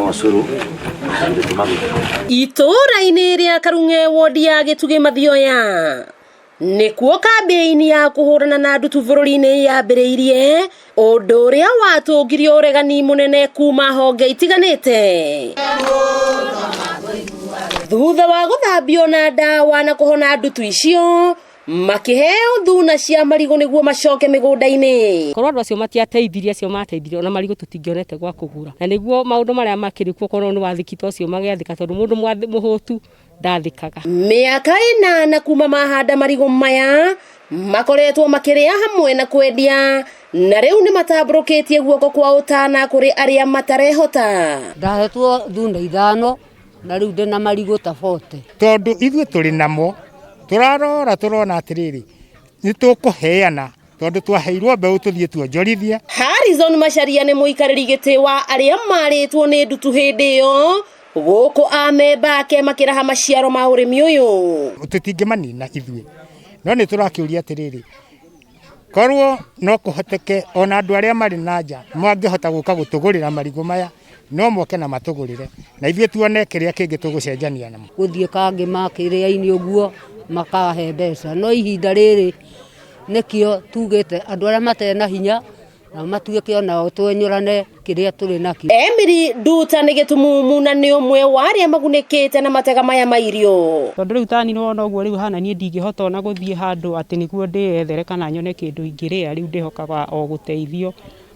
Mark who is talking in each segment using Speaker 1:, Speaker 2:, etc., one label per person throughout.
Speaker 1: ũcũrũ na githĩ ti maguta.
Speaker 2: Itũũra-inĩ rĩa Karung'e wodi ya Gĩtugĩ Mathioya nĩkuo kambĩini ya kũhũrana na ndutu bũrũri-inĩ yambĩrĩirie, ũndũ ũrĩa watũngirie ũregani mũnene kuma honge itiganĩte. Thutha wa gũthambio na ndawa na kũhona ndutu icio, makĩheo thuna cia marigũ nĩguo macoke mĩgũnda-inĩ.
Speaker 3: Korwo andũ acio matiateithirie acio mateithirie ona marigũ tũtingĩonete gwa kũgũra. Na nĩguo maũndũ marĩa makĩrĩ kuo korwo nĩ wathĩki ta ũcio magĩathĩka tondũ mũndũ mũhũtu ndathĩkaga.
Speaker 2: Mĩaka ĩnana kuma mahanda marigũ maya makoretwo makĩrĩa hamwe na kwendia na rĩu nĩ matambũrũkĩtie guoko kwa ũtana kũrĩ arĩa matarehota.
Speaker 4: Ndahetwo thuna ithano na rĩu ndĩna marigũ ta 40.
Speaker 5: Tondũ ithuĩ tũrĩ namo tũrarora tũrona atĩrĩrĩ nĩ tũkũheana tondũ twaheirwo mbeũ tũthiĩ tuonjorithie.
Speaker 2: Harrison Macharia nĩ mũikarĩri gĩtĩ wa arĩa marĩtwo nĩ ndutu hĩndĩ ĩyo gũkũ amemba ake makĩraha maciaro ma ũrĩmi ũyũ.
Speaker 5: Tũtingĩmanina ithuĩ no nĩ tũrakĩũria atĩrĩrĩ korwo no kũhoteke ona andũ arĩa marĩ na nja mangĩhota gũka gũtũgũrĩra marigũ maya no moke na matũgũrĩre na ithuĩ tuone kĩrĩa kĩngĩ tũgũcenjania namo.
Speaker 4: Gũthiĩ kangĩ makĩrĩa-inĩ ũguo makahe mbeca no ihinda rĩrĩ nĩkĩo tugĩte andũ arĩa matarĩ na hinya na matuĩke onao twenyũrane kĩrĩa tũrĩ nakĩo.
Speaker 2: Emily Nduta nĩ gĩtumumu na nĩ ũmwe wa arĩa magunĩkĩte na matega maya ma irio.
Speaker 3: Tondũ rĩu tani wona ũguo rĩu hana niĩ ndingĩhota ona gũthiĩ handũ atĩ nĩguo ndĩyethere kana nyone kĩndũ ingĩrĩa, rĩu ndĩhokaga o gũteithio.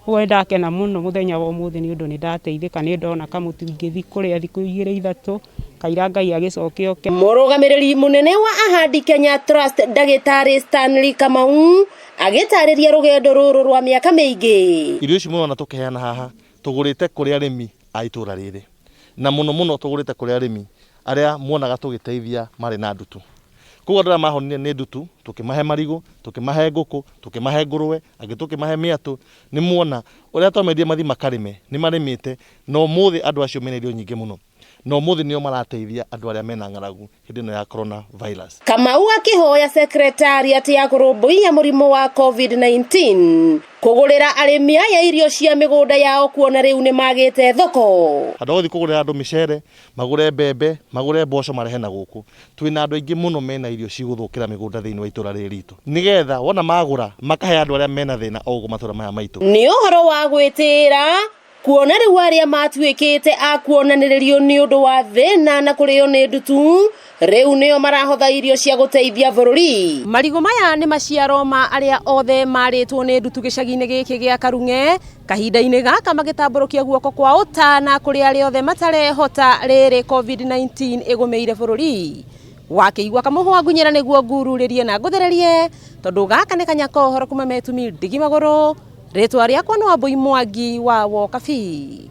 Speaker 3: Ũguo nĩ ndakena mũno mũthenya wa ũmũthĩ nĩ ũndũ nĩ ndateithĩka, nĩ ndona kamũtu ingĩthiĩ kũrĩa thikũ igĩrĩ ithatũ, kaira Ngai agĩcoke oke.
Speaker 2: Mũrũgamĩrĩri mũnene wa Ahadi Kenya Trust ndagĩtarĩ Stanley Kamau agĩtarĩria rũgendo rũrũ rwa mĩaka mĩingĩ.
Speaker 6: Irio ici mũrona tũkĩheana haha tũgũrĩte kũrĩ arĩmi a itũra rĩrĩ, na mũno mũno tũgũrĩte kũrĩ arĩmi arĩa muonaga tũgĩteithia marĩ na ndutu. Koguo andũ arĩa mahonire nĩ ndutu tũkĩmahe marigũ, tũkĩmahe ngũkũ, tũkĩmahe ngũrũwe, angĩ tũkĩmahe mĩatũ, nĩ muona ũrĩa twamerire mathiĩ makarĩme nĩ marĩmĩte, na ũmũthĩ andũ acio mena irio nyingĩ mũno, na ũmũthĩ nĩo marateithia andũ arĩa mena ng'aragu hĩndĩ ĩno ya corona virus.
Speaker 2: Kamau akĩhoya secretariat ya kũrũmbũiya mũrimũ wa COVID-19 kũgũrĩra arĩmi aya irio cia mĩgũnda yao kuona rĩu nĩ magĩte thoko.
Speaker 6: Handũ ha gũthiĩ kũgũrĩra andũ mĩcere, magũre mbembe, magũre mboco marehe na gũkũ, twĩna andũ aingĩ mũno mena irio cigũthũkĩra mĩgũnda thĩinĩ wa itũra rĩrĩ ritũ, nĩgetha wona magũra makahe andũ arĩa mena thĩna o gũkũ matũra maya maitũ.
Speaker 2: Nĩ ũhoro wa gwĩtĩĩra kuona rĩu arĩa matuĩkĩte a kuonanĩrĩrio nĩ ũndũ wa thĩna na kũrĩo nĩ ndutu rĩu nĩo marahotha irio cia gũteithia bũrũri. Marigũ maya nĩ maciaro ma arĩa othe marĩtwo nĩ ndutu gĩcagi-inĩ gĩkĩ gĩa Karung'e kahinda-inĩ gaka magĩtambũrũkia guoko kwa ũtana kũrĩ arĩa othe matarehota rĩrĩ COVID-19 ĩgũmĩire bũrũri. Wakĩigua kamũhwa ngunyĩra nĩguo ngururĩrie na ngũthererie tondũ gaka nĩ kanya ka ũhoro kuma Metumi ndigi magũrũ. Rĩtwa rĩakwa nĩ Wambui Mwangi wa Wokabi.